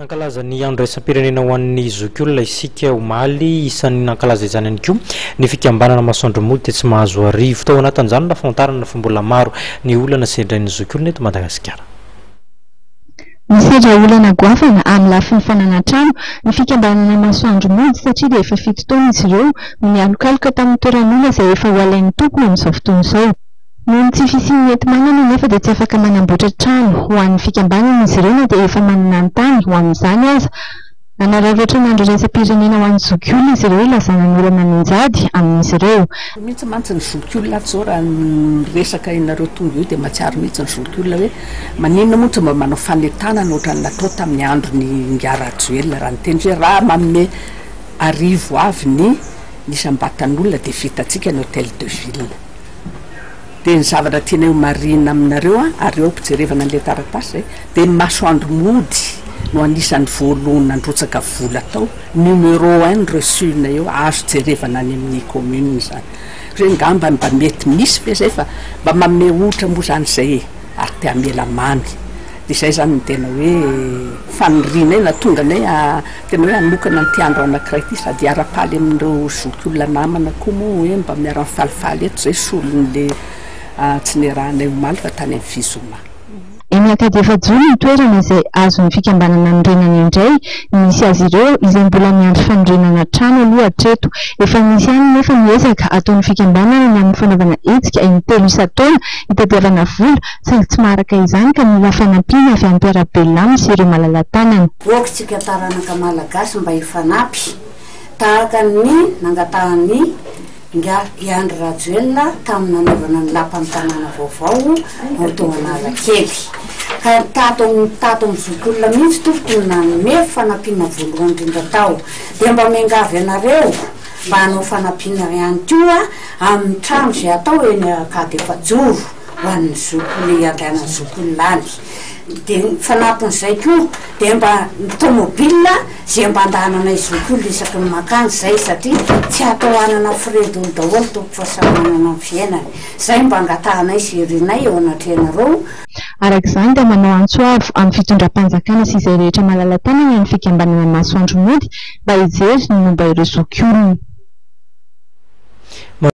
Nankalaza ny Andro iraisam-pirenena ho an'ny zokiolona isika omaly. Isan'ny nankalaza izany ihany koa ny fikambanana Masoandro Mody tetsy Mahazoarivo. Tao anatin'izany no nahafantarana fa mbola maro ny olana sedrain'ny zokiolona eto Madagasikara. Misedra olana goavana amin'ny lafiny fananan-trano ny fikambanana Masoandro Mody satria dia efa fito taona izy ireo no nialokaloka tamin'ny toeran'olona izay efa ho alain'ny tompony amin'izao fotoana izao. Noho ny tsy fisian'ny enti-manana anefa dia tsy afaka manamboatra trano ho an'ny fikambanana izy ireo na dia efa manana ny tany ho amin'izany aza. Nanararaotra ny andro iraisam-pirenena ho an'ny zokiolona izy ireo hilazana ny olana mianjady amin'izy ireo. Mihitsy mantsy ny zokiolona ato izao raha miresaka ianareo tonga io dia mahatsiaro mihitsy ny zokiolona hoe maninona moa tsy mba manao fanentanana ohatran'ny natao tamin'ny andron'i Ingahy Rajoelina raha niteny izy hoe raha manome arivo avy ny isam-batan'olona dia vitantsika ny hotel de ville. Dia ny zavatra tianay ho marihina aminareo an, ary eo am-pijerevana an'ilay taratasy izay, dia ny masoandro mody no anisan'ny voalohany nandrotsaka vola tao, numéro un ny reçu-nay eo, azo jerevana any amin'ny commune izany. Hoe ngamba mba mety misy ve izay fa mba manome ohatra moa izany izay e, ary te hamela mamy. Dia izay izany no tena hoe fanirianay nahatonga anay tena hoe hanokana an'ity andro anankiray ity sady hiara-paly amin'ireo zokiolona namana koa moa hoe mba miara-mifalifaly eto izay solon'le tsy niarahanay omaly fa tany amin'ny Fizoma. Eny Ankadiefajolo ny toerana izay azon'ny fikambanana anorenana indray ny misy azy ireo izay mbola miandry fanorenana trano aloha hatreto. Efa misy ihany nefa ny ezaka ataon'ny fikambanana ny amin'ny fanaovana hetsika in-telo isan-taona hitadiavana vola saingy tsy maharaka izany ka mila fanampiana avy amin'ny mpiara-belona aminy sy ireo malala-tanana. Boky tsika taranaka Malagasy mba hifanampy tahaka ny nangatahan'i Ingahy Andry Rajoelina tamin'ny nanaovana ny lapan'ny tanàna vaovao ao tao Analakely. Ka tato amin'ny tato amin'ny zokiolona mihitsy tompoko no nanome fanampiana voalohany indrindra tao. Dia mba miangavy anareo mba hanao fanampiana ihany koa amin'ny trano izay atao eny Ankadiefajoro. ho an'ny zokiolona hiandrana zokiolona any. Dia fanampin'izay koa dia mba ny tomobile izay mba andehananay zokiolona isaky ny mankany izay satria tsy atao hanana frais dolo daholo tompoko fa samy manana ny fiainany. Izay mba angatahanay sy irinay eo anatrehanareo. Araka izany dia manao antso avo amin'ny fitondram-panjakana sy izay rehetra malala-tanana ny fikambanana Masoandro Mody mba hijery ny momba ireo zokiolona.